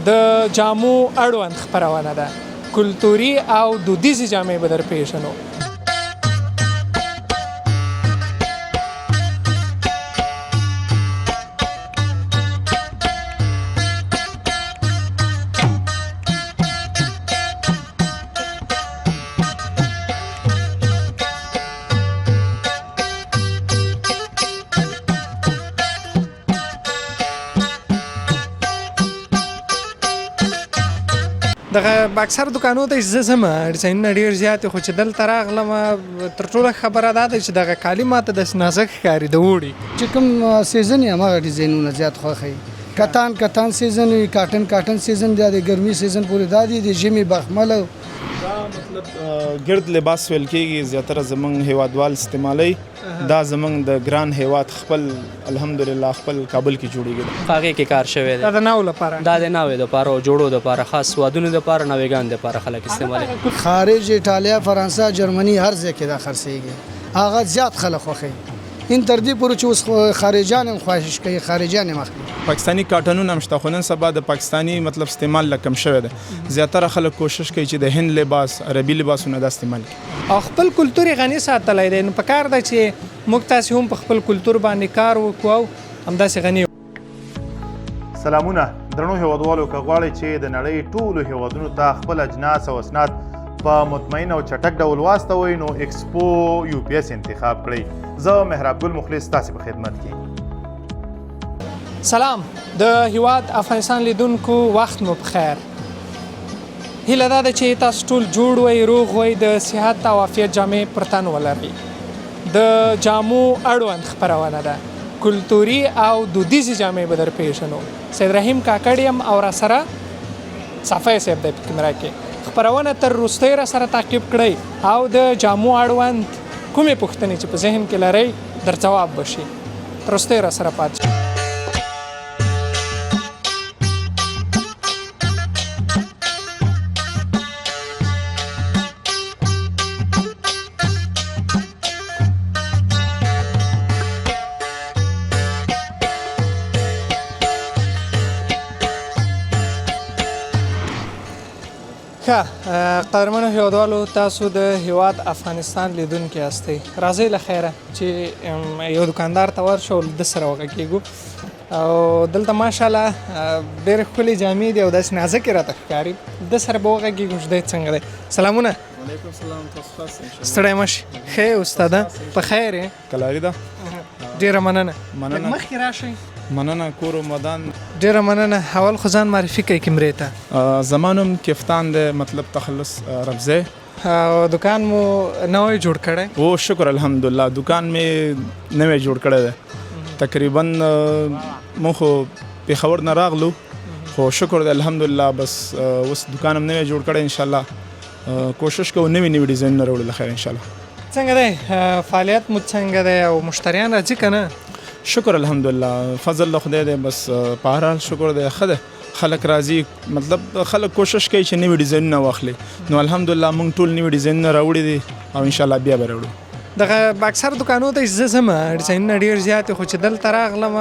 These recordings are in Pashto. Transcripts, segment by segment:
د جامو اړوند خپرونه ده. کلتوري او دودیزې جامې به در پیژنو. دغه اکثر دکانو ته زه ځم، ډیزاینونه ډیر زیات، خو چې دلته راغلم تر ټولو خبره دا ده چې دغه کالي ماته داسې نازک ښکاري د اوړي. چې کوم season یې هماغه ډیزاینونه زیات خوښوي. کتان کتان season وي، cotton cotton season دی، د ګرمي season پورې دا دی، د ژمي بخمل. دا مطلب ګرد لباس ویل کېږي، زیاتره زمونږ هیوادوال استعمالوي. دا زمونږ د ګران هیواد خپل الحمدلله خپل کابل کې جوړیږي. په هغې کې کار شوی دی. دا د ناو لپاره؟ دا د ناوې لپاره او جوړو لپاره، خاص وادونو لپاره، ناوېګان لپاره خلک استعمالوي. خارج، ایټالیا، فرانسه، جرمني هر ځای کې دا خرڅېږي. هغه زیات خلک خوښوي، ان تر دې پورې چې اوس خارجان هم خواهش کوي، خارجان هم اخلي. پاکستاني کاټنونه هم شته، خو نن سبا د پاکستاني مطلب استعمال لږ کم شوی دی. زیاتره خلک کوشش کوي چې د هند لباس، عربي لباسونه دا استعمال کړي. او خپل کلتور یې غني ساتلی دی، نو پکار ده چې موږ تاسې هم په خپل کلتور باندې کار وکړو او همداسې غني. سلامونه درنو هیوادوالو، که غواړئ چې د نړۍ ټولو هیوادونو ته خپل اجناس او اسناد په مطمئن او چټک ډول واستوئ، نو اکسپو یو پي اس انتخاب کړئ. زه محراب ګل مخلص ستاسې په خدمت کې. سلام د هیواد افغانستان لیدونکو، وخت مو پخیر. هیله دا ده چې تاسو ټول جوړ وئ، روغ وئ، د صحت او عافیت جامې پر تن ولرئ. د جامو اړوند خپرونه ده، کلتوري او دودیزې جامې به در پیژنو. سید رحیم کاکړ یم او راسره صافی صاحب دی په کیمره کې. خپرونه تر وروستۍ راسره تعقیب کړئ او د جامو اړوند کومې پوښتنې چې په ذهن کې لرئ در ځواب به شي. تر وروستۍ راسره پاتې شئ. ښه قدرمنو هیوادوالو، تاسو د هیواد افغانستان لیدونکي یاستئ. راځئ له خیره چې یو دکاندار ته ورشو، له ده سره وغږېږو. او دلته ماشاءالله ډېرې ښکلې جامې دي او داسې نازکې راته ښکاري. ده سره به وغږېږو چې دی څنګه دی. سلامونه. وعلیکم سلام، تاسو ښه یاست؟ ستړی مه شئ. ښه یې استاده، په خیر یې؟ کلاري ده. ډېره مننه. مننه. مخکې راشئ. مننه، کور ودان. ډېره مننه. اول خو ځان معرفي کړئ کیمرې ته. زما نوم کفتان دی، مطلب تخلص ربزی. او دکان مو نوی جوړ کړی؟ او شکر الحمدلله، دکان مې نوی جوړ کړی دی. تقریبا مونږ خو پېښور نه راغلو، خو شکر دی الحمدلله، بس اوس دکان هم نوی جوړ کړی. انشاءالله کوشش کوو نوي نوي ډیزاینونه راوړو له خیره انشاءالله. څنګه دی فعالیت مو، څنګه دی او مشتریان راځي که نه؟ شکر الحمدلله، فضل له خدای دی، بس په هر حال شکر دی، ښه دی، خلک راځي. مطلب خلک کوشش کوي چې نوي ډیزاینونه واخلي، نو الحمدلله موږ ټول نوي ډیزاینونه راوړي دي او انشاءالله بیا به راوړو. دغه اکثر دکانو ته چې زه ځم ډیزاینونه ډېر زیات دي، خو چې دلته راغلم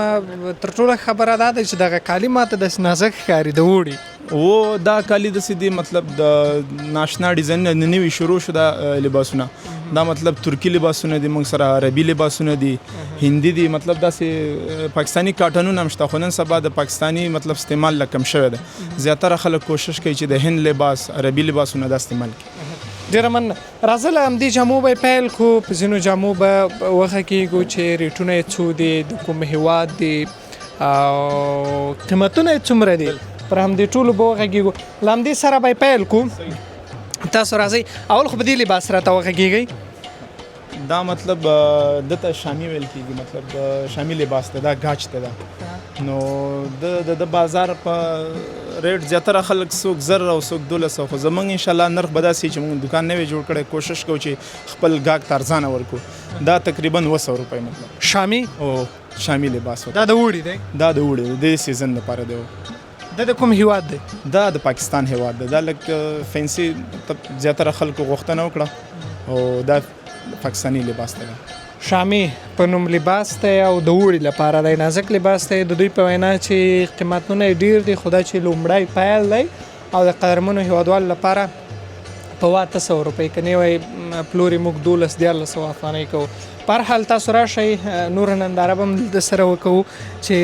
تر ټولو خبره دا ده چې دغه کالي ماته داسې نازک ښکاري د اوړي. و دا کالي داسې دي، مطلب د ناشنا ډیزاینونه نوي شروع شو. دا لباسونه دا مطلب ترکي لباسونه دي، موږ سره عربي لباسونه دي، هندي دي، مطلب داسې پاکستاني کاټنونه هم شته، خو نن سبا د پاکستاني مطلب استعمال لږ کم شوی دی. زیاتره خلک کوشش کوي چې د هند لباس، عربي لباسونه دا استعمال کړي. ډېره مننه. راځه له همدې جامو به یې پیل کړو. په ځینو جامو به وغږېږو چې ریټونه یې څو دي، د کوم هیواد دي او قیمتونه یې څومره دي، پر همدې ټولو به وغږېږو. له همدې سره به یې پیل کړو. تاسو راځئ، اول خو په دې لباس راته وغږېږئ. دا مطلب دته شامی ویل کېږي، مطلب شامی لباس ده، دا ګاچ ده. دا نو د د بازار په ریټ زیاتره خلک څوک 1000 او څوک 1200، خو زمونږ انشاءالله نرخ به داسې چې مونږ دکان نوی جوړ کړی، کوشش کوو چې خپل ګاک ته ارزانه ورکړو. دا تقریبا 700 روپۍ. مطلب شامی او شامی لباس. دا د اوړي دی؟ دا د اوړي، د دې season لپاره دی. دا د کوم هیواد دی؟ دا د پاکستان هیواد دی. دا لږ fancy زیاتره خلکو غوښتنه وکړه او دا پاکستاني لباس دی. شامې په نوم لباس دی او د اوړي لپاره دی، نازک لباس دی. د دوی په وینا چې قیمتونه یې ډیر دي، خو دا چې لومړی پیل دی او د قدرمنو هیوادوالو لپاره په 800 روپۍ، که نه وای پلوري موږ 12 1300 افغانۍ کوو. په هر حال تاسو راشئ، نور ننداره به هم دلته سره وکوو چې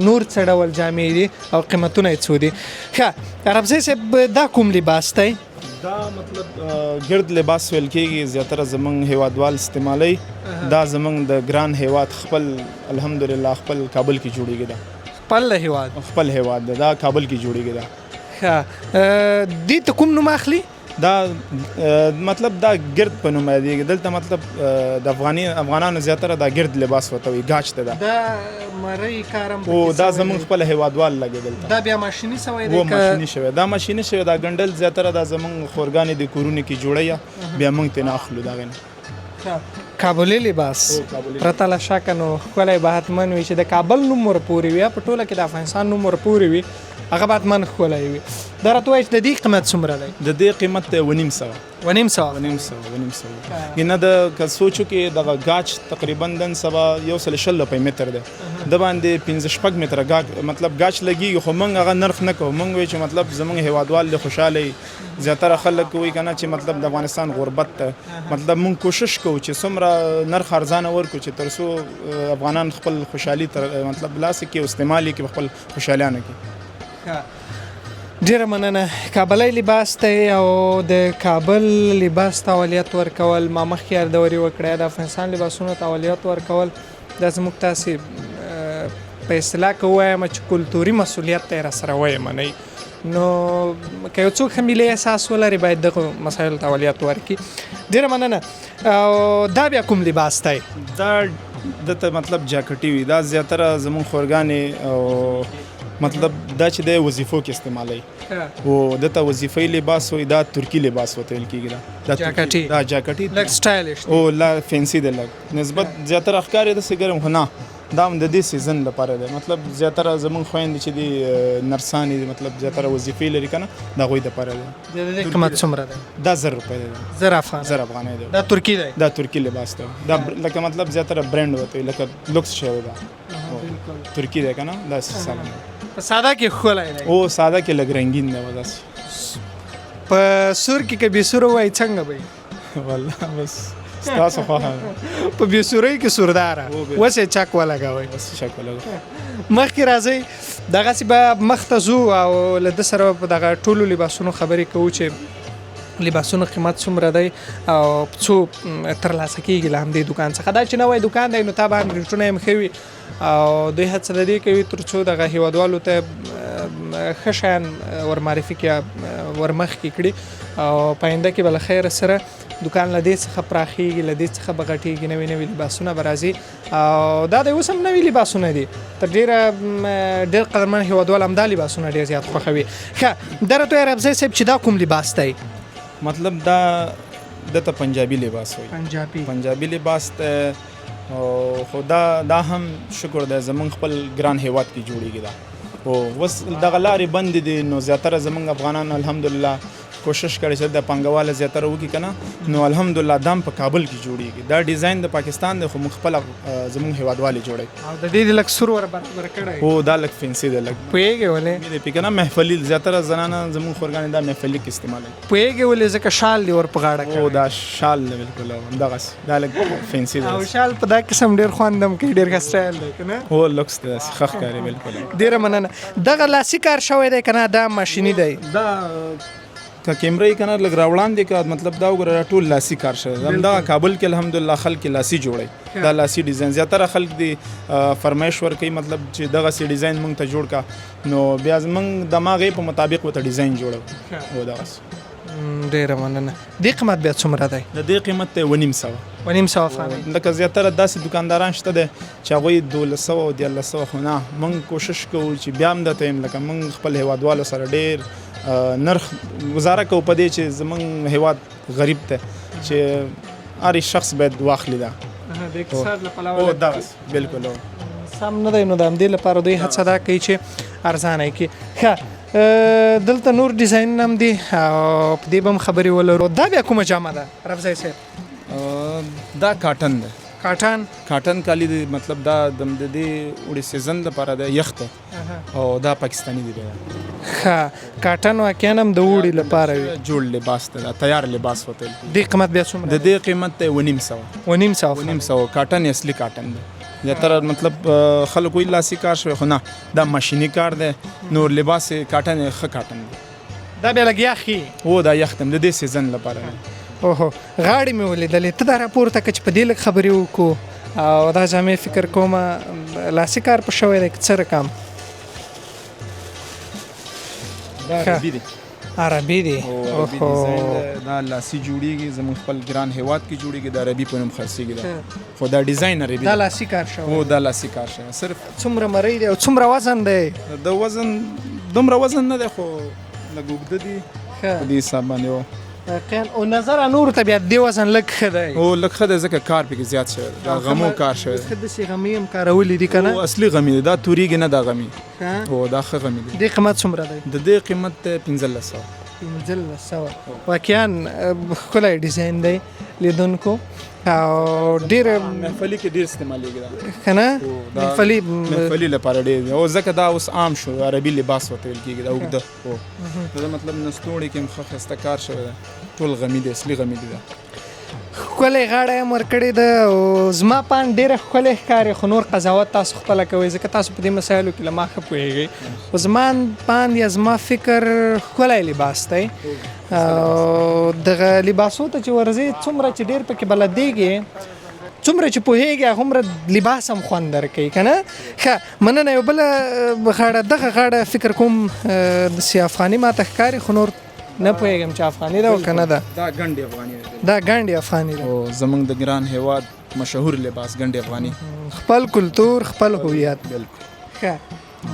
نور څه ډول جامې دي او قیمتونه یې څو دي. ښه عربزی صاحب، دا کوم لباس دی؟ دا مطلب ګرد لباس ویل کېږي، زیاتره زمونږ هیوادوال استعمالوي. دا زمونږ د ګران هیواد خپل الحمدلله خپل کابل کې جوړیږي. دا خپل هیواد، خپل هیواد ده، دا کابل کې جوړیږي دا. ښه، دې ته کوم نوم اخلي؟ دا مطلب دا ګرد په نوم یادېږي دلته. مطلب د افغانانو زیاتره دا ګرد لباس ورته وایي، ګاچ ته دا. دا مرۍ کار هم او پکې دا سوی زمونږ دی. خپل هیوادوال لګي دلته. دا بیا ماشیني سوی دی و که ماشیني شوی؟ دا ماشیني شوی. دا ګنډل زیاتره دا زمونږ خورګانې د کورونو کې جوړوي، بیا مونږ ترې نه اخلو دغه نه. کابلي لباس پرته له شکه نو ښکلی به حتما وي چې د کابل نوم ورپورې وي، په ټوله کې د افغانستان نوم ورپورې وي، هغه به حتما ښکلی وي. دا راته ووایه چې د دې قیمت څومره دی؟ د دې قیمت دی 250. 250؟ 250، 250. نه د که سوچ وکړې دغه ګاچ تقریبا نن سبا 120 روپۍ متر دی، د باندې 5 شپږ متره ګاچ مطلب ګاچ لګېږي، خو موږ هغه نرخ نه کوو. موږ وایو چې مطلب زموږ هیوادوال دې خوشحاله وي. زیاتره خلک وایي که نه چې مطلب د افغانستان غربت ته، مطلب موږ کوشش کوو چې څومره نرخ ارزانه ورکړو چې تر څو افغانان خپل خوشحالي تر مطلب لاسه کې او استعمال یې کړي په خپل خوشحالیانو کې. ډېره مننه. کابلی لباس دی او د کابل لباس ته اولیت ورکول، ما مخکې یادوري وکړه، د افغانستان لباسونو ته اولیت ورکول دا زموږ تاسې په اصطلاح که ووایم چې کلتوري مسولیت دی، را سره ویې منئ. نو که یو څوک ښه ملي احساس ولري باید دغو مسایلو ته اولیت ورکړي. ډېره مننه. او دا بیا کوم لباس دی؟ دا دته مطلب جاکټي وي. دا زیاتره زموږ خورګانې او مطلب دا چې دی وظیفو کې استعمالوي، او دته وظیفي لباس وي. دا ترکي لباس ورته ویل کېږي. دا جاکټي. دا جاکټي لږ سټایلیش او لا فینسي دی لږ نسبت زیاتره ښکاري داسې ګرم، خو نه دا هم د دې سیزن لپاره دی. مطلب زیاتره زموږ خویندې چې دي نرسانې دي، مطلب زیاتره وظیفې لري که نه، د هغوی دپاره دی. د دې قیمت څومره دی؟ دا 1000 روپۍ دی. 1000 افغانۍ؟ 1000 افغانۍ دی. دا ترکي دی؟ دا ترکي لباس دی. دا لکه مطلب زیاتره برند ورته وي، لکه لوکس شی دی دا. ترکي دی که نه، دا ساده دی. په ساده کې ښکلی دی. او ساده کې لږ رنګین دی داسې. په سور کې که بې سوره وای څنګه به وي؟ والله بس ستاسو خوښه ده. په بې سورۍ کې سورداره اوس یې چک ولګوئ. اوس یې چک ولګوئ. مخکې راځئ، دغسې به مخته ځو او له ده سره په دغه ټولو لباسونو خبرې کوو چې لباسونو قیمت څومره دی او څو ترلاسه کېږي له همدې دوکان څخه. دا چې نوی دوکان دی نو طبعا ریټونه یې هم ښه وي او دوی هڅه د دې کوي تر څو دغه هیوادوالو ته ښه شیان ورمعرفي کړي، ورمخکې کړي او په آینده کې به له خیره سره دوکان له دې څخه پراخېږي، له دې څخه به غټېږي، نوي نوي لباسونه به راځي. او دا دی اوس هم نوي لباسونه دي، تر ډېره ډېر قدرمن هیوادوال همدا لباسونه ډېر زیات خوښوي. ښه دا راته ووایه ربزی صاحب چې دا کوم لباس دی؟ مطلب دا دته پنجابي لباس وایي. پنجابي. پنجابي لباس دی. او خو دا هم شکر دی زمونږ خپل ګران هیواد کې جوړیږي دا. او اوس دغه لارې بندې دي، نو زیاتره زمونږ افغانان الحمدلله کوشش کړی چې د پانګواله زیاتره وکړي که نه، نو الحمدلله دا هم په کابل کې جوړیږي. دا ډیزاین د پاکستان دی، خو موږ خپله زمونږ هیوادوال یې جوړوي. او د دې د لږ سور ور برابر کړی. هو دا لږ فینسي دی لږ. پوهېږې ولې؟ مې دی پې که نه محفلي زیاتره زنانه زمونږ خورګانې دا محفلي کې استعمالوي. پوهېږې ولې؟ ځکه شال دې ور په غاړه کړی. هو دا شال دی بالکل همدغسې، دا لږ فینسي دی. او شال په دا قسم ډېر خوند هم کوي، ډېر ښه سټایل دی که نه؟ هو لوکس دی، داسې ښه ښکاري بالکل. ډېره مننه. دغه لاسي کار شوی دی که نه دا ماشیني دی؟ دا که کیمره یې که نه لږ راوړاندې که، مطلب دا وګوره دا ټول لاسي کار شوی دی. همدغه کابل کې الحمدلله خلک یې لاسي جوړوي. دا لاسي ډیزاین زیاتره خلک دي فرمایش ورکوي، مطلب چې دغسې ډیزاین موږ ته جوړ کا، نو بیا زموږ دماغ یې په مطابق ورته ډیزاین جوړوو. هو دغسې. ډېره مننه. دې قیمت بیا څومره دی؟ د دې قیمت دی 250. 250 افغانۍ. لکه زیاتره داسې دوکانداران شته دی چې هغوی 1200 او 1300، خو نه موږ کوشش کوو چې بیا هم درته وایم لکه موږ خپل هیوادوالو سره ډېر نرخ ګزاره کوو په دې چې زموږ هیواد غریب دی چې هر شخص باید واخلي دا. د اقتصاد له پلوه هو دغسې بالکل. سم نه دی، نو د همدې لپاره دوی هڅه دا کوي چې ارزانه یې کړي. ښه دلته نور ډیزاینونه هم دي او په دې به هم خبرې ولرو. دا بیا کومه جامه ده رفزی صاحب؟ دا کاټن دی. کاټن کاټن کالي دی، مطلب دا د دې اوړي سیزن لپاره دی، یخ دی او دا پاکستاني دی بیا. ښه، کاټن واقعا هم د اوړي لپاره وي. جوړ لباس دی، دا تیار لباس ورته ویل کېږي. دې قیمت بیا څومره؟ د دې قیمت دی 250. 250؟ 250، کاټن، اصلي کاټن دی. زیاتره مطلب خلک وایي لاسي کار شوی، خو نه، دا ماشیني کار دی. نور لباس یې کاټن یې ښه کاټن دی. دا بیا لږ یخ وي. هو، دا یخ دی، د دې سیزن لپاره دی. اوهو، غاړې مې ولیدلې، ته دا راپورته که چې په دې لږ خبرې وکړو. او دا جامې فکر کوم لاسي کار په شوی دی که څه رقم؟ دا عربي دی. عربي دی. او عربي ډیزاین دی، دا لاسي جوړیږي، زموږ خپل ګران هیواد کې جوړیږي، د عربي په نوم خرڅیږي دا، خو دا ډیزاین عربي دا دی. لاسي کار شوی؟ هو، دا لاسي کار شوی صرف. څومره مرۍ دی او څومره وزن دی؟ د وزن دومره وزن نه دی، خو لږ اوږده دي په دې حساب باندې و. واقعا، او نظر نور ته بیا دې وزن لږ ښه دی. او لږ ښه دی، ځکه کار پکې زیات شوی دی، دا غمو کار شوی دی. ښه، داسې غمي هم کارولي دي که نه؟ او اصلي غمي دی دا، توریږي نه دا غمي. ښه. او دا ښه غمي دی. دې قیمت څومره دی؟ د دې قیمت دی 1500. 1500. واقعا ښکلی ډیزاین دی لیدونکو، او ډېر محفلي کې ډېر استعمالېږي دا. که نه؟ دا محفلي. محفلي لپاره ډېر دی، او ځکه دا اوس عام شو، عربي لباس ورته ویل کېږي، دا اوږده. هو، دا مطلب نستوړي کې هم ښه ښایسته کار شوی دی، ټول غمي دی، اصلي غمي دی دا. ښکلې غاړه یې هم ورکړې ده، او زما پاند ډېره ښکلې ښکاري، خو نور قضاوت تاسو خپله کوئ، ځکه تاسو په دې مسایلو کې له ما ښه پوهېږئ. خو زما پاند یا زما فکر ښکلی لباس دی، او دغه لباسو ته چې ورځې، څومره چې ډېر پکې بلدېږي، څومره چې پوهېږي، هغومره لباس هم خوند درکوي که نه؟ ښه، مننه. یو بله غاړه، دغه غاړه فکر کوم داسې افغاني ماته ښکاري، خو نور نه پوهېږم چې افغاني ده او که نه ده. دا ګنډې افغاني ده. دا ګنډې افغاني ده. او زمونږ د ګران هیواد مشهور لباس ګنډې افغاني. خپل کلتور، خپل هویت. بالکل. ښه،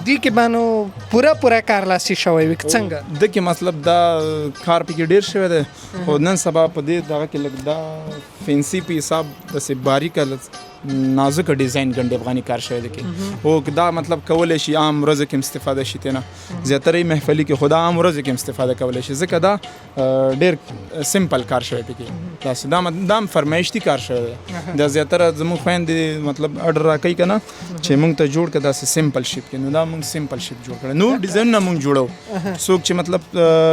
دې کې به نو پوره پوره کار لاسي شوی وي که څنګه؟ د کې مطلب دا کار پکې ډیر شوی دی، خو نن سبا په دې دغه کې لږ دا فینسي په حساب داسې باریکه نازکه ډیزاین ګنډې افغاني کار شوی دی کې. او دا مطلب کولی شي عام ورځو کې هم استفاده شي ترې نه، زیاتره یې محفلي کې، خو دا عام ورځو کې هم استفاده کولی شي، ځکه دا ډیر سمپل کار شوی پکې داسې. دا هم فرمایشتي کار شوی دی. دا زیاتره زموږ خویندې مطلب ارډر راکوي که نه چې موږ ته جوړ کړه داسې سمپل شیپ کې، نو دا موږ سمپل شیپ جوړ کړی. نور ډیزاینونه موږ جوړو، څوک چې مطلب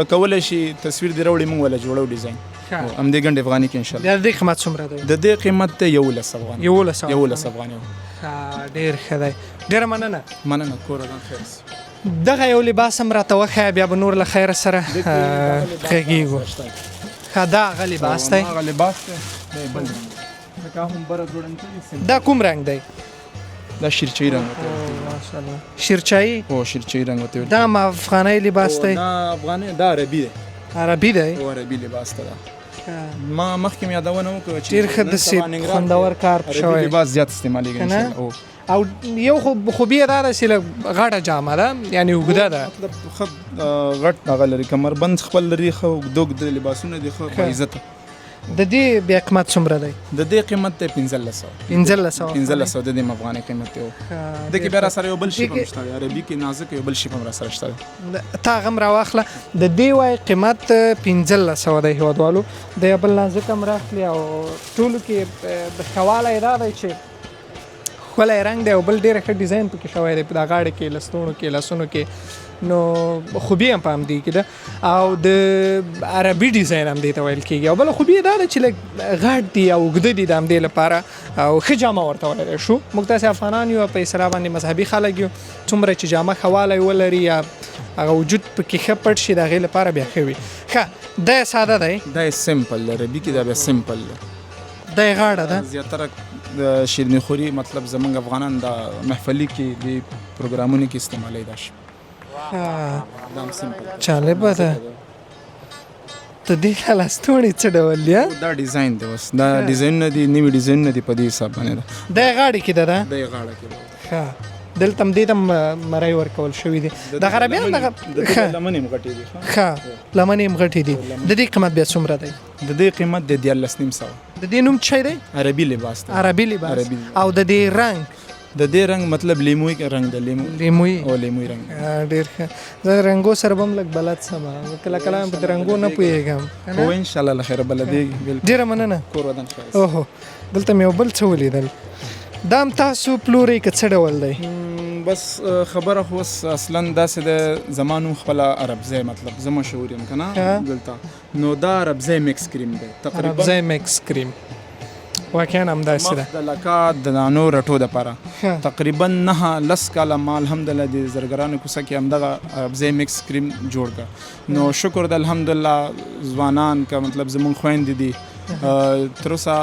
کولی شي تصویر دې راوړي، موږ ولا جوړو ډیزاین همدې ګنډې افغاني کې ان شاء الله. بیا د دې قیمت څومره دی؟ د دې قیمت دی 11 افغانۍ. 11؟ 11 افغانۍ. ښه، ډېر ښه دی، ډېره مننه. مننه، کور ودان، خیر اوسې. دغه یو لباس هم راته وښیه، بیا به نور له خیره سره غږېږو. ښه، دا هغه لباس دی. هغه لباس دی، دا یې بل رنګ دی، ځکه هم بره ځوړند کړي. دا کوم رنګ دی؟ دا شیرچای رنګ ورته ویل کېږي. ماشاءالله، شیرچای. هو، شیرچای رنګ ورته ویل. دا هم افغاني لباس دی؟ دا افغاني، دا عربي دی. عربي دی. هو، عربي لباس ته ده. ما مخکې مې یادونه وکړه چې ډېر ښه، داسې خوندور کار عربي شوی. لباس زیات استعمالېږي که ان نه؟ شاء الله. او یو خو خوبي یې دا ده چې لږ غټه جامه ده، یعنې اوږده ده. مطلب ښه غټ هغه لري، کمربند خپل لري، ښه اوږده اوږده لباسونه دي، ښه باعزته. د دې بیا قیمت څومره دی؟ د دې قیمت دی 1500. 1500؟ 1500 د دې افغاني قیمت دی. د کې بیا را سره یو بل شی هم شته، عربي کې نازک یو بل شی هم را سره شته. تا هغه هم راواخله. د دې وای قیمت 1500 دی هېوادوالو. د یو بل نازک هم راخلي، او ټولو کې د ښه والی دا دی چې ښکلی رنګ دی، او بل ډېر ښه ډیزاین پکې شوی دی په دا غاړې کې، لستوڼو کې، لاسونو کې، نو خوبي هم په همدې کې ده، او د عربي ډیزاین هم دې ته ویل کېږي. او بله خوبي یې دا ده چې لږ غټ دي او اوږده دي د همدې لپاره، او ښه جامه ورته ویلی شو. موږ تاسې افغانان یو، په اصطلاح باندې مذهبي خلک یو، څومره چې جامه ښه والی ولري یا هغه وجود پکې ښه پټ شي، د هغې لپاره بیا ښه وي. ښه، دا یې ساده دی. دا یې سمپل دی، عربي کې دا بیا سمپل دی. دا یې غاړه ده. زیاتره د شیریني خوري مطلب زمونږ افغانان دا محفلي کې د پروګرامونو کې استعمالوي دا شی. دا هم سمپل. جالبه ده. د دې لستوڼي څه ډول دي؟ دا ډیزاین دی اوس، دا ډیزاینونه دي، نوي ډیزاینونه دي په دې حساب باندې ده. دا یې غاړې کې ده؟ دا یې غاړه کې ده. ښه، دلته هم دې ته مرۍ ورکول شوي دي. دغه عربیان دغه د دې لمنې هم غټې دي. ښه، لمنې هم غټې دي. د دې قیمت بیا څومره دی؟ د دې قیمت دی 1350. د دې نوم څه دی؟ عربي لباس دی. عربي لباس. عربي. او د دې رنګ؟ د دې رنګ مطلب لیموي رنګ دی، لیمو لیموي او لیموي رنګ. ډیر ښه. زه رنګو سره به هم لږ بلد سم، کله کله په رنګو نه پوهېږم. او ان شاء الله له خیره بلدېږي بالکل. ډیره مننه، کور ودان خیر. اوهو، دلته مې یو بل څه ولیدل، دا هم تاسو پلورئ که څه ډول دی؟ بس خبره خو اوس اصلا داسې ده، زما نوم خپله عربزی، مطلب زه مشهور یم که نه دلته، نو دا عربزی مکس کریم دی تقریبا. عربزی مکس کریم واقعا همداسې ده. مخ د لکه د دانو رټو دپاره تقریبا 9-10 کاله ما الحمدلله د زرګرانو کوڅه کې همدغه عربزی مکس کریم جوړ کړ. نو شکر ده الحمدلله، ځوانان که مطلب زمونږ خویندې دي، تر اوسه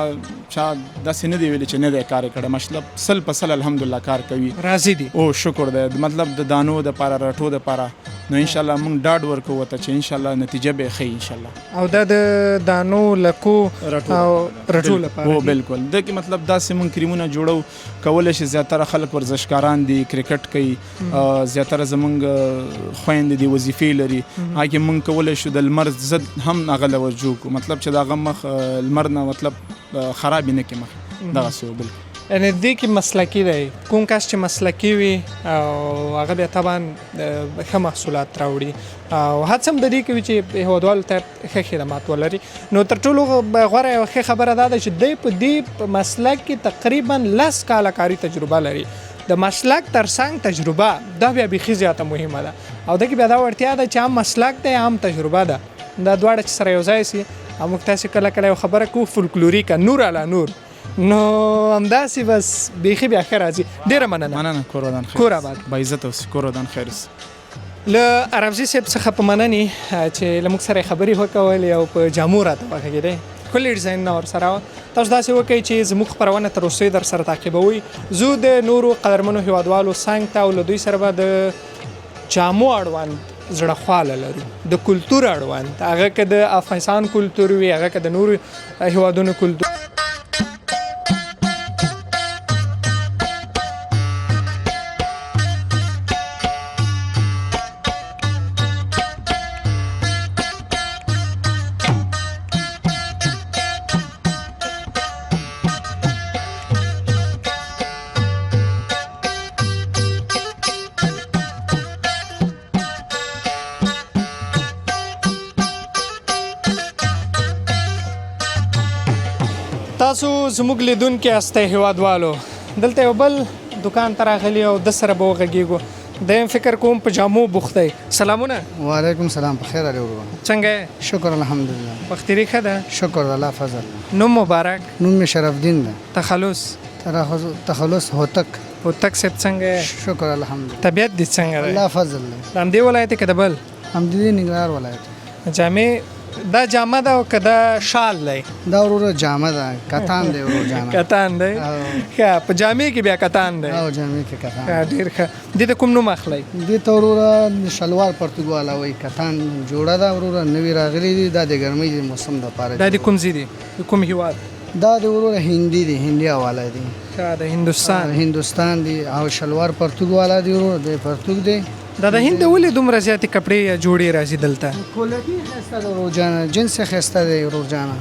چا داسې نه دی ویلي چې نه دی کار یې کړی، مطلب 100% الحمدلله کار کوي، راضي دي. او شکر دی، مطلب د دانو دپاره رټو دپاره. نو انشاءالله موږ ډاډ ورکوو ورته چې انشاءالله نتیجه به یې ښه وي انشاءالله. او دا د دانو لکو رټو او رټو لپاره هو دي. بالکل. د کې مطلب داسې مونږ کریمونه جوړو کولی شي، زیاتره خلک ورزشکاران دي، کرکټ کوي، زیاتره زمونږ خویندې دي، وظیفې لري، هغه کې مونږ کولی شو د لمر ضد هم هغه له ور جوړ کړو، مطلب چې د هغه مخ لمر نه مطلب خراب یې نه کړي مخ، دغسې و بالکل. یعنې دې کې مسلکي دی، کوم کس چې مسلکي وي او هغه بیا طبعا ښه محصولات راوړي او هڅه هم د دې کوي چې هېوادوالو ته ښه خدمات ولري. نو تر ټولو غوره یوه ښه خبره دا ده چې دی په دې مسلک کې تقریبا 10 کاله کاري تجربه لري. د مسلک تر څنګ تجربه دا بیا بیخي زیاته مهمه ده، او دې کې بیا دا وړتیا ده چې هم مسلک دی هم تجربه ده، دا دواړه چې سره یو ځای سي. او موږ تاسې کله کله یو خبره کوو فولکلوریکه، نور علی نور، نو همداسې بس بیخي بیا ښه راځي. ډېره مننه. مننه، کور ودان خیر. کور آباد. باعزته اوسې، کور ودان خیر اوسې. له عربزي صاحب څخه په مننې چې له موږ سره یې خبرې وکولې او په جامو راته وغږېدی، ښکلي ډیزاینونه ورسره وه. تاسو داسې وکړئ چې زموږ خپرونه تر اوسه در سره تعقیبوئ. ځو د نورو قدرمنو هیوادوالو څنګ ته او له دوی سره به د جامو اړوند زړه خواله لرو، د کلتور اړوند، هغه که د افغانستان کلتور وي، هغه که د نورو هیوادونو کلتور. تاسو زموږ لیدونکي یاستئ هیوادوالو، دلته یو بل دکان ته راغلي او د سره به وغږېږو. دی هم فکر کوم په جامو بوخت دی. سلامونه. وعلیکم سلام، په خیر راغلی وروره. څنګه یې؟ شکر الحمدلله. بختیري ښه ده؟ شکر الله فضل. نوم مبارک؟ نوم مې شرف الدین ده. تخلص؟ تخلص هوتک. هوتک صاحب څنګه یې؟ شکر الحمدلله. طبیعت دې څنګه دی؟ الله فضل دی. د همدې ولایت که د بل؟ همدې ننګرهار ولایت. جامې دا جامه ده او که دا شال دی؟ دا وروره جامه ده، کتان دی ورور جانه. کتان دی؟ ښه، په جامې کې بیا کتان دی؟ او جامې کې کتان. ښه، ډېر ښه. دې ته کوم نوم اخلئ؟ دې ته وروره شلوار پرتوګ والا وایي. کتان جوړه ده وروره، نوي راغلي دي، دا د ګرمۍ د موسم دپاره. دا د کوم ځای دي، د کوم هیواد؟ دا د وروره هندي دي، هندي حواله دي. ښه، د هندوستان. هندوستان دی. او شلوار پرتوګ والا دی وروره، دی پرتوګ دی. دا د هند ولې دومره زیاتې کپړې یا جوړې راځي دلته؟ کوالټي ښایسته ده ورور جانه، جنس یې ښایسته دی ورور جانه.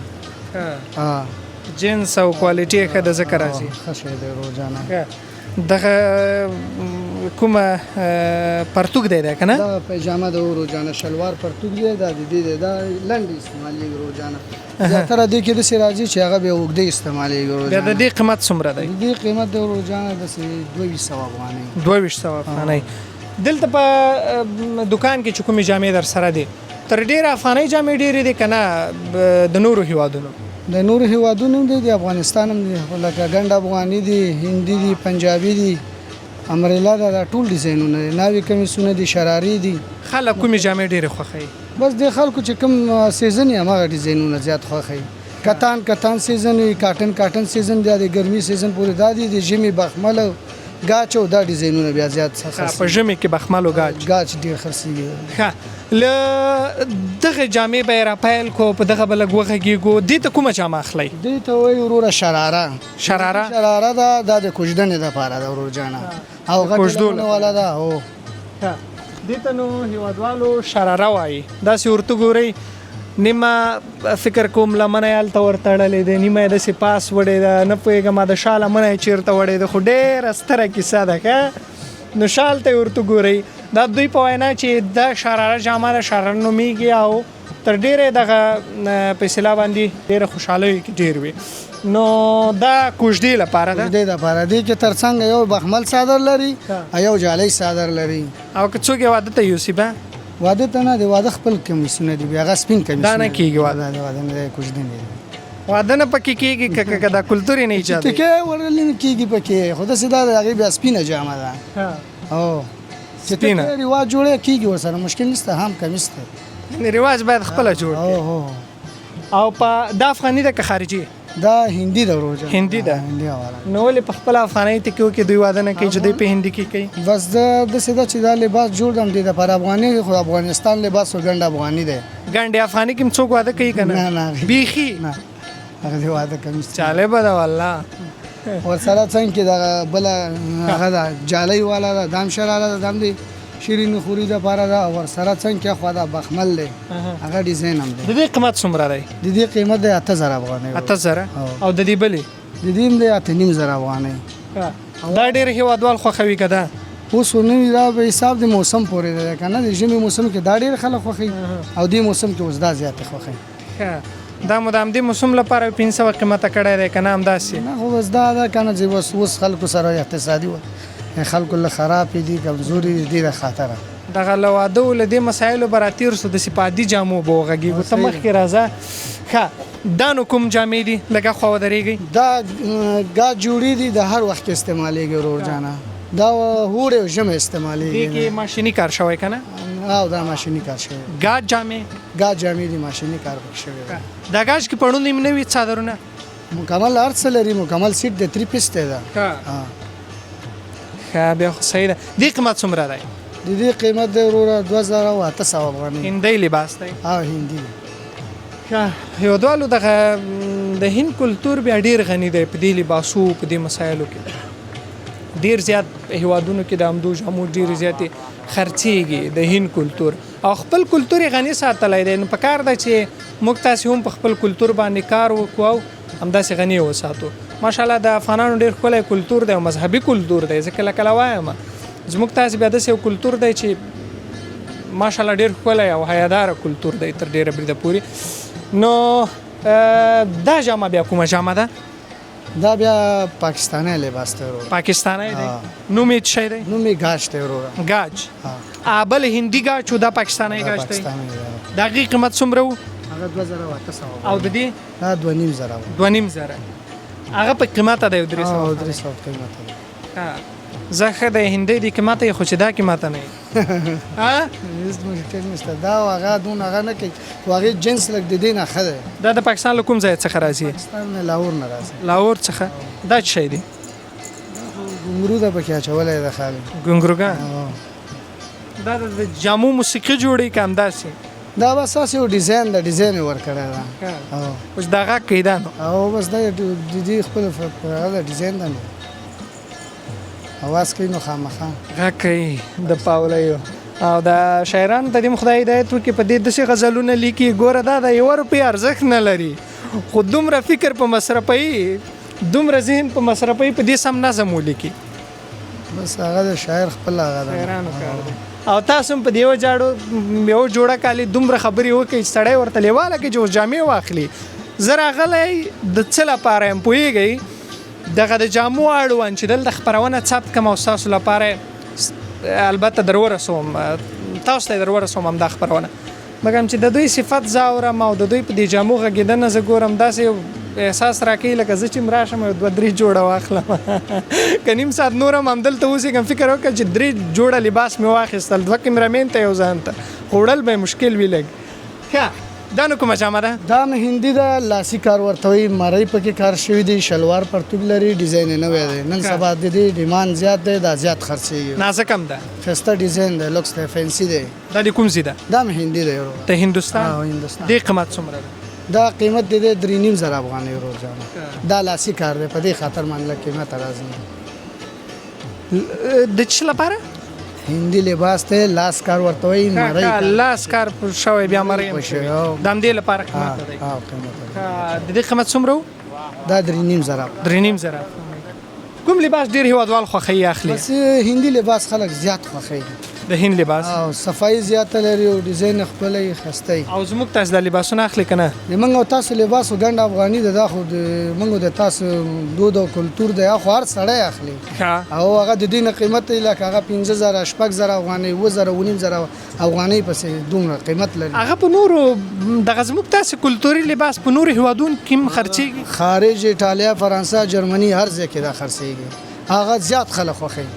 جنس او کوالټي یې ښه ده ځکه راځي. ښه شی دی ورور جانه. دغه کومه پرتوګ دی دا که نه؟ دا پیجامه ده ورور جانه، شلوار پرتوګ دی، دا د دې دی، دا لنډې استعمالېږي ورور جانه. زیاتره دې کې داسې راځي چې هغه بیا اوږدې استعمالېږي ورور بیا د جانه. دې قیمت څومره دی؟ د دې قیمت دی ورور جانه داسې 2200 افغانۍ. 2200 افغانۍ. دلته په دکان کې چې کومې جامې در سره دي، تر ډېره افغانۍ جامې ډېرې دي که نه د نورو هیوادونو؟ د نورو هیوادونو هم دي، د افغانستان هم دي، لکه ګنډ افغاني دي، هندي دي، پنجابي دي، امریلا ده، دا ټول ډیزاینونه دي، ناوې کمیسونه دي، شرارې دي. خلک کومې جامې ډېرې خوښوي؟ بس د خلکو چې کوم season یې هماغه ډیزاینونه زیات خوښوي. کتان کتان season وي، کاټن کاټن season دی، د ګرمي season پورې دا دي، د ژمي بخمل او ګاچ او دا ډیزاینونه بیا زیات خرڅېږي. په ژمي کې بخمل او ګاچ. ګاچ ډېر خرڅېږي. ښه، له دغه جامې به یې راپیل کړو، په دغه به لږ وغږېږو. دې ته کومه جامه اخلئ؟ دې ته وایي وروره شراره. شراره؟ شراره ده، دا د کوژدنې دپاره ده ورور جانه، او غټ کوژدو لمنه والا ده. هو. ښه، دې ته نو هیوادوالو شراره وایي. داسې ورته ګورئ، نیمه فکر کوم لمنه یې هلته ورتړلې ده، نیمه یې داسې پاس وړې ده، نه پوهېږم د شا لمنه یې چېرته وړې ده، خو ډېره ستره کیسه ده. ښه نو شال ته یې ورته ګورئ. دا دوی په وینا چې دا شراره جامه ده، شراره نومېږي او تر ډېره دغه په اصطلاح باندې ډېره خوشحالۍ کې ډېر وي. نو دا کوژدې لپاره ده. کوژدې لپاره دې کې ترڅنګ یو بخمل څادر لري او یو جالۍ څادر لري. او که څوک یې واده ته یوسي به؟ واده ته نه، د واده خپل کمیسونه دي، بیا هغه سپین کمیسونه. دا نه کېږي واده؟ دا واده نه دی، کوژدې نه دی. واده نه پکې کېږي که که دا کلتور یې نه ایجادوي؟ ټیکې ورلې نه کېږي پکې، خو داسې دا د هغې بیا سپینه جامه ده. او چې سپینه رواج جوړی کېږي ورسره مشکل نشته، هم کمیس دی. یعنې رواج باید خپله جوړ کړي. او په دا افغاني ده که خارجي؟ دا هندي ده ورور جان. هندي ده. هندي حواله. نو ولې په خپله افغانۍ ټکیو کې دوی واده نه کوي چې دوی په هندي کې کوي؟ بس دا داسې ده چې دا لباس جوړ دی همدې دپاره افغاني، خو افغانستان لباس خو ګنډ افغاني دی. ګنډې افغاني کې هم څوک واده کوي که نه؟ نه نه بیخي نه، هغه د واده کمیس. جالبه ده والله. ورسره څنګ کې دغه بله هغه ده جالۍ والا ده، دا هم شراره ده، دا هم د شیریني خوري دپاره ده. او ورسره څنګ کې اخوا دا بخمل دی، هغه ډیزاین هم دی. د دې قیمت څومره دی؟ د دې قیمت دی 8000 افغانۍ. 8000. او د دې بلې؟ د دې هم دی 8500 افغانۍ. دا ډېر هېوادوال خوښوي که دا؟ اوس نوی دا په حساب د موسم پورې دی که نه، د ژمي موسم کې دا ډېر خلک خوښوي او دې موسم کې اوس دا زیات خوښوي. دا مو د همدې موسم لپاره 500 قیمته کړی دی که نه همداسې؟ نه خو بس دا ده که نه چې اوس اوس خلکو سره اقتصادي خلکو له خرابې دي، کمزوري دي، دې خاطره دغه له واده او له دې مسایلو به راتېر سو، داسې په عادي جامو به وغږېږو. ته مخکې راځه. ښه دا نو کوم جامې دي؟ لږه خوا ودرېږئ. دا ګاز جوړې دي، د هر وخت کې استعمالېږي ورور جانه. دا اوړی او ژمی استعمالېږي. دې کې ماشیني کار شوی که نه؟ او دا ماشیني کار شوی. ګاز جامې؟ ګاز جامې دي، ماشیني کار پکې شوی دی. دا ګاز کې پړونی هم نه وي، څادرونه؟ مکمل هر څه لري، مکمل سیټ دی، 3 پیس دی دا. ښه بیا خو صحیح ده. دې قیمت څومره دی؟ د دې قیمت دی وروره 2800 افغانۍ. هندی لباس دی؟ او هندي دی. ښه هېوادوالو دغه د هند کلتور بیا ډېر غني دی په دې لباسو، په دې مسایلو کې. ډېر زیات هېوادونو کې د همدو جامو ډېرې زیاتې خرڅېږي د هند کلتور، او خپل کلتور یې غني ساتلی دی. نو پکار ده چې موږ تاسې هم په خپل کلتور باندې کار وکړو او همداسې غني یې وساتو. ماشاءالله د افغانانو ډېر ښکلی کلتور دی او مذهبي کلتور دی. زه کله کله وایم زموږ تاسې بیا داسې یو کلتور دی چې ماشاءالله ډېر ښکلی او حیاداره کلتور دی تر ډېره بریده پورې. نو دا جامه بیا کومه جامه ده؟ دا بیا پاکستانی لباس دی وروره. پاکستانی دی؟ نوم یې څه شی دی؟ نوم یې ګاج دی وروره. ګاج. بل هندي ګاج و، دا پاکستانی ګاج دی. د هغې قیمت څومره و؟ هغه 2800. او د دې؟ دا 2500. 2500. هغه په قیمته دی 300. 300 قیمته دی. زه ښه دی هندۍ دی قیمته یې، خو چې دا قیمته نه یې. هېڅ مشکل نشته. دا او هغه دونه هغه نه کوي، خو هغې جنس لږ د دې نه ښه دی. دا د پاکستان له کوم ځای څخه راځي؟ پاکستان نه، لاهور نه راځي. لاهور څخه. دا څه شی دی؟ دا خو ګنګرو ده پکې اچولی ده خالي. ګنګروګان. دا د جامو موسیقي جوړوي که همداسې؟ دا بس هسې یو ډیزاین ده، ډیزاین یې ورکړی ده. اوس دا غږ کوي دا نو؟ او بس دا د دې خپل هغه ده، ډیزاین ده نو اواز کوي نو خامخا غږ کوي د پاولیو. او دا شاعرانو ته دې هم خدای هدایت وکړي، په دې داسې غزلونه لیکي. ګوره دا د یوه روپۍ ارزښت نه لري، خو دومره فکر په مصرفوي، دومره ذهن په مصرفوي، په دې سم نظم ولیکي. بس هغه د شاعر خپل هغه ده، شاعرانو کار دی. او تاسو هم په دې یوه جاړو یوه جوړه کالي دومره خبرې وکړئ چې سړی ورته لېواله کړي چې اوس جامې واخلي. زه راغلی د څه لپاره یم پوهېږئ؟ دغه د جامو اړوند چې دلته خپرونه ثبت کړم او ستاسو لپاره البته در ورسوم، تاسو ته یې در ورسوم همدا خپرونه. مګم چې د دوی صفت زه اورم او د دوی په دې جامو غږېدنه زه ګورم، داسې یو احساس راکوي لکه زه چې هم راشم یو دوه درې جوړه واخلم. که نیم ساعت نور هم همدلته اوسېږم، فکر وکړه چې درې جوړه لباس مې واخیستل، دوه کیمرامین ته یو ځان ته، خو وړل به یې مشکل وي لږ. ښه دا نو کومه جامه ده؟ دا هم هندي ده، لاسي کار ورته وایي، مرۍ پکې کار شوی دی، شلوار پرتوګ لري، ډیزاین یې نوی دی. نن سبا د دې ډیماند زیات دی، دا زیات خرڅېږي. نازک هم ده، ښایسته ډیزاین دی، لوکس دی، فینسي دی. دا د کوم ځای ده؟ دا هم هندي دی وروره. د هندوستان؟ هندوستان. دې قیمت څومره ده؟ دا قیمت د دې 3,500 افغانۍ ورور جانه. دا لاسي کار دی، په دې خاطر باندې لږ قیمته راځي. د څه لپاره؟ هندي لباس ته لاس کار ورته وایي، مرۍ کار. لاس کار شوی بیا مرۍ هم شوی، د همدې لپاره قیمته دی. د دې قیمت څومره و؟ دا 3,500. 3,500. کوم لباس ډېر هیوادوال خوښوي اخلي؟ بس هندي لباس خلک زیات خوښوي، د هند لباس، او صفایي زیاته لري او ډیزاین خپله یې ښایسته وي. او زموږ تاسو دا لباسونه اخلي که نه؟ د موږ او تاسو لباس خو ګنډ افغاني ده، دا خو د موږ او د تاسو دود او کلتور دی، خو هر سړی اخلي. او هغه د دې نه قیمت دی، لکه هغه 5,000، 6,000 افغانۍ، 7,000، 7,500 افغانۍ پسې دومره قیمت لري. هغه په نورو دغه زموږ تاسو کلتوري لباس په نورو هیوادونو کې هم خرڅېږي؟ خارج، ایټالیا، فرانسه، جرمني، هر ځای کې دا خرڅېږي. هغه زیات خلک خوښوي،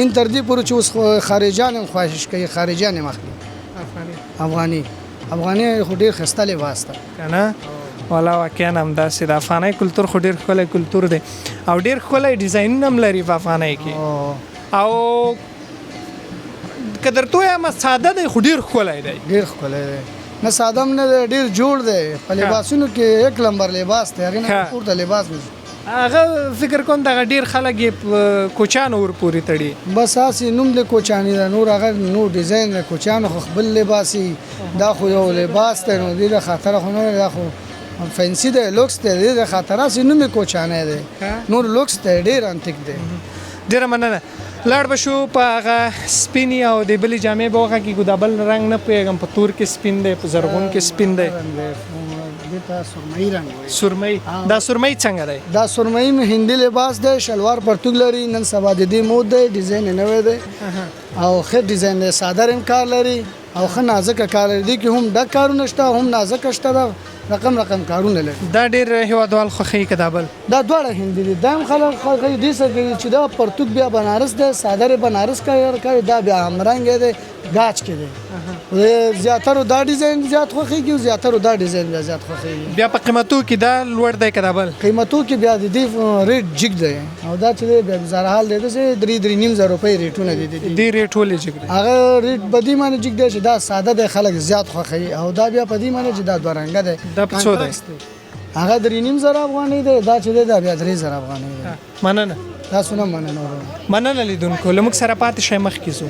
ان تر دې پورې چې اوس خارجان هم خواهش کوي، خارجان هم اخلي. افغاني افغاني خو ډېر ښایسته لباس ده که نه؟ والا واقعا همداسې د افغانۍ کلتور خو ډېر ښکلی کلتور دی او ډېر ښکلی ډیزاینونه هم لري په افغانۍ کې. او که درته ووایم ساده دی خو ډېر ښکلی دی. ډېر ښکلی دی، نه ساده هم نه دی، ډېر جوړ دی. په لباسونو کې یک لمبر لباس دی، هغې نه پورته لباس نشته. هغه فکر کوم دغه ډېر خلک یې په کوچانو ورپورې تړي. بس هسې نوم د کوچاني ده، نور هغه نور ډیزاین د کوچانو خو خپل لباس وي، دا خو یو لباس دی، نو دې له خاطره خو نه دی، دا خو فنسي دی، لوکس دی، دې له خاطره هسې نوم یې کوچانی دی، نور لوکس دی، ډېر انتیک دی. ډېره مننه. لاړ به شو په هغه سپینې او د بلې جامې به وغږېږو، دا بل رنګ نه پوهېږم، په تور کې سپین دی، په زرغون کې سپین دی. دې ته سرمایي رنګ وایي. سرمایي، دا سرمایي څنګه دی؟ دا سرمایي هندي لباس دی، شلوار پرتوګ لري، نن سبا د دې مود دی، ډیزاین یې نوی دی او ښه ډیزاین دی، ساده رنګ کار لري او ښه نازکه کار لري. دې کې هم ډک کارونه شته، هم نازکه شته، دا رقم رقم کارونه لري. دا ډېر هیوادوال خوښوي که دا بل؟ دا دواړه هندي دي، دا هم خلک خوښوي. دې څه کوي چې دا پرتوګ بیا بنارس دی، څادر یې بنارس کار کوي، دا بیا همرنګی دی، ګاج کې دی. زیاترو دا ډیزاین زیات خوښېږي او زیاترو دا ډیزاین بیا زیات خوښېږي. بیا په قیمتو کې دا لوړ دی که دا بل؟ قیمتو کې بیا د دې ریټ جګ دی، او دا چې دی بیا زرحال دی، داسې 3-3.5 زره روپۍ ریټونه دي. دې ریټ ولې جګ دی؟ هغه ریټ په دې معنی جګ دی چې دا ساده دی، خلک زیات خوښوي، او دا بیا په دې معنی چې دا دوه رنګه دی. دا په څو دی؟ هغه 3,500 افغانۍ دی، دا چې دی دا بیا 3,000 افغانۍ دی. مننه. تاسو نه مننه وروره. مننه لیدونکو، له موږ سره پاتې شئ، مخکې ځو.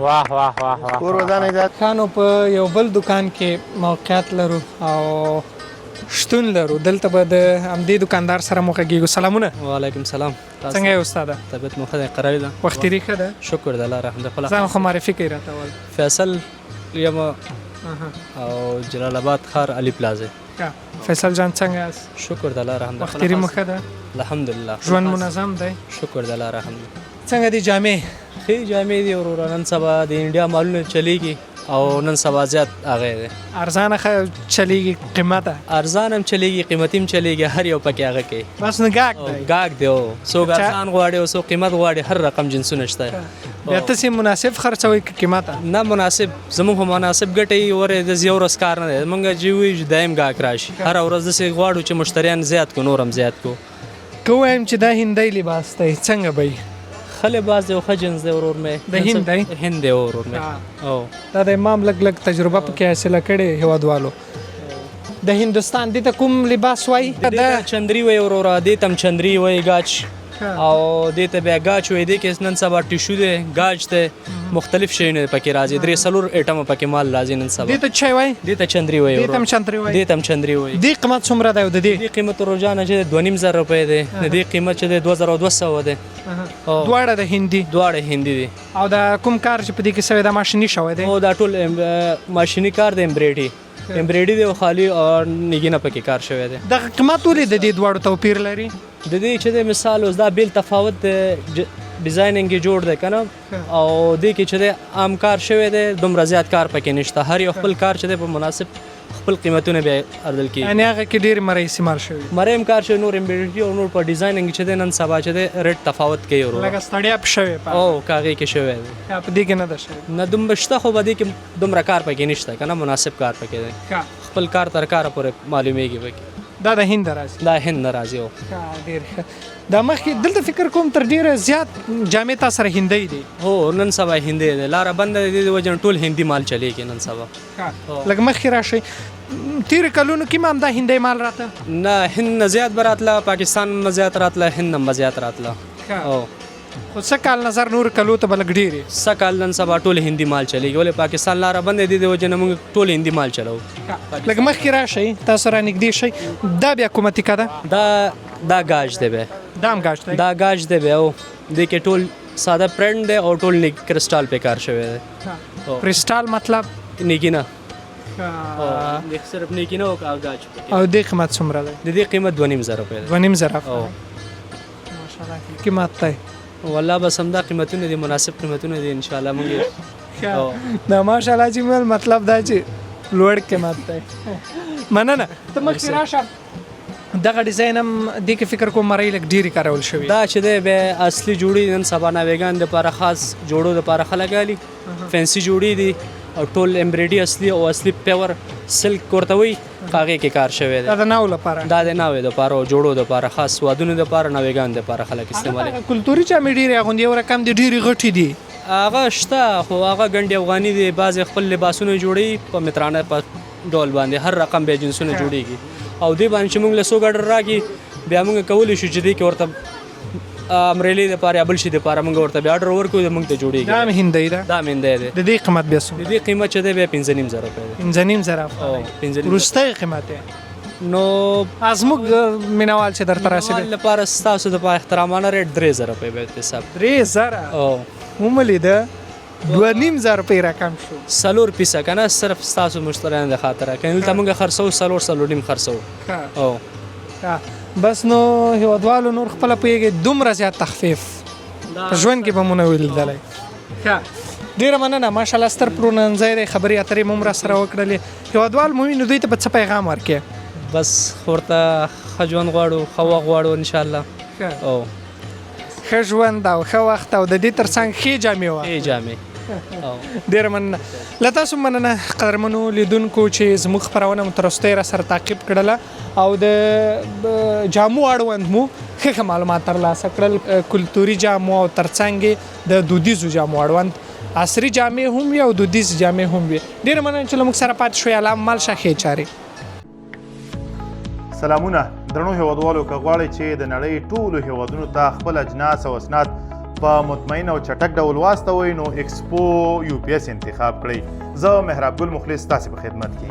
واه واه واه واه. کور ودانۍ ده. خانو په یو بل دکان کې موقعیت لرو او شتون لرو، دلته به د همدې دکاندار سره مو غږېږو. سلامونه. وعلیکم سلام. څنګه یې استاده؟ طبیعت مو ښه دی، قراري ده؟ وخت تېري ښه ده؟ شکر د الله رحم ده. ځان خو معرفي کوي راته اول. فیصل یم او جلال آباد ښار علي پلازه. فیصل جان څنګه یاست؟ شکر د الله رحم ده. وخت تېري مو ښه ده؟ الحمدلله. ژوند منظم دی؟ شکر د الله رحم ده. څنګه دي جامې؟ ښې جامې دي وروره، نن سبا د انډیا مالونه چلیږي او نن سبا زیات هغه دی. ارزانه ښه چلیږي، قیمته؟ ارزان هم چلیږي، قیمتي هم چلیږي، هر یو پکې هغه کوي. بس نو ګاک دی. ګاک دی، او څوک ارزان غواړي او څوک قیمت غواړي، هر رقم جنسونه شته. بیا تاسې مناسب خرڅوئ که قیمته؟ نه مناسب، زموږ خو مناسب ګټه یې ورې د یو ورځ کار نه دی، موږ چې وایو چې دایم ګاک راشي، هره ورځ داسې غواړو چې مشتریان زیات کړو، نور هم زیات کړو. که ووایم چې دا هندی لباس دی څنګه به وي؟ ښه لباس دی او ښه جنس دی ورور مې. د هند دی؟ هند دی ورور مې. دا د امام لږ لږ تجربه پکې حاصله کړې هیوادوالو. د هندوستان دې ته کوم لباس وایي؟ دې ته چندري وایي وروره، دې ته هم چندري وایي، ګاچ، او دې ته بیا ګاچ وایي. دې کې نن سبا ټیشو دی، ګاچ دی، مختلف شیونه پکې راځي، 3-4 ایټمه پکې مال راځي نن سبا. دې ته څه وایي؟ دې ته چندري وایي. دې ته هم چندري وایي. دې ته هم چندري وایي. دې قیمت څومره دی؟ او د دې؟ دې قیمت ورور جانه چې 2,500 روپۍ دی، د دې قیمت چې دی 2,200 دی. دواړه د هندي؟ دواړه هندي دي. او دا کوم کار چې په دې کې سوی دا ماشیني شوی دی؟ او دا ټول ماشیني کار دی، امبریډي دی او خالي او نګینه پکې کار شوی دی. دغه قیمت ولې د دې دواړو توپیر لري؟ د دې چې د مثال اوس دا بیل تفاوت دی، ډیزاینینګ یې جوړ دی که نه، او دې کې چې دی عام کار شوی دی، دومره زیات کار پکې نشته، هر یو خپل کار چې دی په مناسب خپل قیمتونه بیا اردل کېږي. یعنې هغه کې ډېرې مرۍ استعمال شوي؟ مرۍ هم کار شوی، نور امبریډري او نور په ډیزاینینګ چې دی نن سبا چې دی ریټ تفاوت کوي وروره. لږه ستړیا پې شوې په هغه؟ او که هغې کې شوی دی. په دې کې نه ده شوې؟ نه دومره شته، خو په دې کې دومره کار پکې نشته که نه، مناسب کار پکې دی. خپل کار تر کاره پورې معلومېږي پکې. دا د هند راځي؟ دا هند نه راځي. ډیر ښه. دا مخکې دلته فکر کوم تر ډیره زیات جامې تا سره هندۍ دي. هو، نن سبا هندۍ دی، لاره بنده ده، د دې وجه نه ټول هندي مال چلیږي نن سبا. لږ مخکې راشئ، تېرو کلونو کې هم همدا هندۍ مال راته؟ نه، هند نه زیات به راتله، پاکستان نه زیات راتله، هند نه به زیات راتله. خو سږ کال نظر نور کلو ته به لږ ډېر وي. سږ کال نن سبا ټول هندي مال چلیږي، ولې پاکستان لاره بنده ده، د دې وجې نه موږ ټول هندي مال چلوو. لږ مخکې راشئ، تاسو را نږدې شئ. دا بیا کومه تیکه ده؟ دا ګاج دی بیا. دا هم ګاج دی؟ دا ګاج دی بیا. او دې کې ټول ساده پرنټ دی او ټول کرسټال پې کار شوی دی. کرسټال مطلب؟ نګینه. صرف نګینه او ګاج پکې. او دې قیمت څومره دی؟ د دې قیمت 2,500 روپۍ دی. 2,500 افغانۍ. ماشاءالله قیمت دی. والله بس همدا قیمتونه دي، مناسب قیمتونه دي ان شاء الله موږ. دا ماشاءالله چې مل مطلب دا چې لوړ قیمت دی. مننه. ته مخکې راشه، دغه ډیزاین هم دې کې فکر کوم مرۍ لږ ډېرې کارول شوي. دا چې دی بیا اصلي جوړې نن سبا ناویګان دپاره خاص جوړو دپاره خلک الي، فینسي جوړې دي او ټول امبریډي اصلي او اصلي پیور سلک ورته وایي، په هغې کې کار شوی دی. دا د ناو لپاره؟ دا د ناوې دپاره او جوړو دپاره، خاص وادونو دپاره، ناویګان دپاره خلک استعمالوي. هغه کلتوري جامې ډېرې اغوندي، یو رقم دي ډېرې غټې دي. هغه شته، خو هغه ګنډې افغاني دي، بعضې خپل لباسونه جوړوي په مترانه په ډول باندې، هر رقم بیا جنسونه جوړېږي. او دې باندې چې موږ له څوک اډر راکړي بیا موږ کولی شو چې دې کې ورته امریلې دپاره یا بل شي دپاره موږ ورته بیا اډر ورکړو، موږ ته جوړېږي. دا هم هندۍ ده؟ دا هم هندۍ دی. د دې قیمت بیا څومره؟ د دې قیمت چې دی بیا 5,500 روپۍ دی. 5,500 افغانۍ. 5,500. وروستی قیمت دی. نو زموږ مینوال چې درته راسي مینوال لپاره ستاسو دپاره احترامانه ریټ 3,000 روپۍ به حساب. 3,000؟ ومو لیده 2,500 روپۍ راکم شو. 4 پیسه که نه، صرف ستاسو مشتریانو د خاطره، که دلته موږ خرڅوو 4، 4.5 خرڅوو. بس نو هیوادوالو نور خپله پوهېږئ، دومره زیات تخفیف په ژوند کې به مو نه وي لیدلی. ډېره مننه، ماشاءالله ستر پلورنځی دی، خبرې اترې مو هم راسره وکړلې. هیوادوال مو وي نو دوی ته به څه پیغام ورکړې؟ بس ورته ښه ژوند غواړو، ښه وخت غواړو ان شاء الله. ښه ژوند او ښه وخت او د دې ترڅنګ ښې جامې واخلئ. ښې جامې. ډېره مننه له تاسو، مننه قدرمنو لیدونکو چې زموږ خپرونه مو تر وروستۍ را سره تعقیب کړله او د جامو اړوند مو ښه ښه معلومات ترلاسه کړل، کلتوري جامو او ترڅنګ یې د دودیزو جامو اړوند عصري جامې هم وي او دودیزې جامې هم وي. ډېره مننه چې له موږ سره پاتې شوئ. الله مل شه، ښې چارې. سلامونه درنو هیوادوالو، که غواړئ چې د نړۍ ټولو هیوادونو ته خپل اجناس او اسناد په مطمئن او چټک ډول واستوئ نو ایکسپو یو پی اس انتخاب کړئ. زه محراب ګل مخلص ستاسې په خدمت کې.